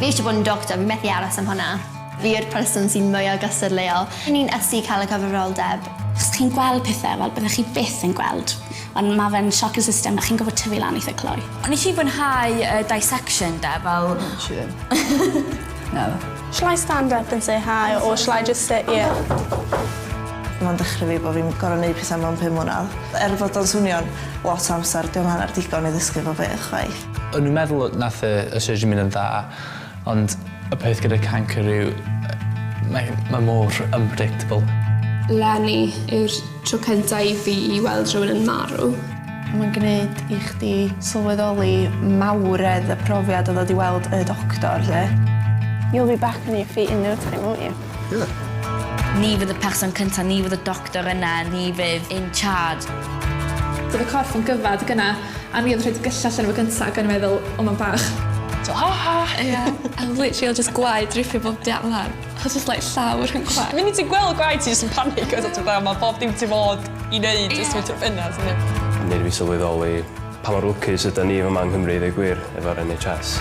Fi eisiau bod yn doctor, fi methu aros am hwnna. Fi yw'r person sy'n mwyaf gystadleuol. Ni'n ysu cael y cyfrifoldeb. Achos chi'n gweld pethau fel byddech chi byth yn gweld, ond ma' fe'n sioc i'r system a chi'n gorfod tyfu lan eitha cloi. Ond nes i fwynhau y dissection de, fel... Nes i ddim. Naddo. Shall I stand up and say hi or shall I just sit here? Mae'n dychryn fi bod fi'n gorfod neud pethau mewn 5 mlynedd. Er fod o'n swnio'n lot o amser, dio'm hanner digon i ddysgu fo beth chwaith. O'n nhw'n meddwl nath y, y surgery mynd yn dda, ond y peth gyda cancer yw, mae, mae mor unpredictable. Leni yw'r tro cynta i fi i weld rhywun yn marw. Mae'n gwneud i chdi sylweddoli mawredd y profiad o ddod i weld y doctor, 'lly. You'll be back on your feet in no time, won't you? Yeah. Ni fydd y person cynta, ni fydd y doctor yna, ni fydd in charge. Doedd y corff yn gyfad gyna, a mi oedd rhaid gyllell yn efo gynta ac o'n i'n meddwl, o mae'n bach. So, ha ha! Yeah. A literally oedd just gwaed dripio bob diawl lan. Oedd just like llawr yn gwaed. Munud ti'n gweld gwaed ti jyst yn panic oes a ti'n fatha ma' bob dim ti fod i neud jyst mynd trwy'r ffenast yndi? Neud i fi sylweddoli pa mor lwcus ydan ni fama yng Nghymru i ddweud gwir efo'r NHS.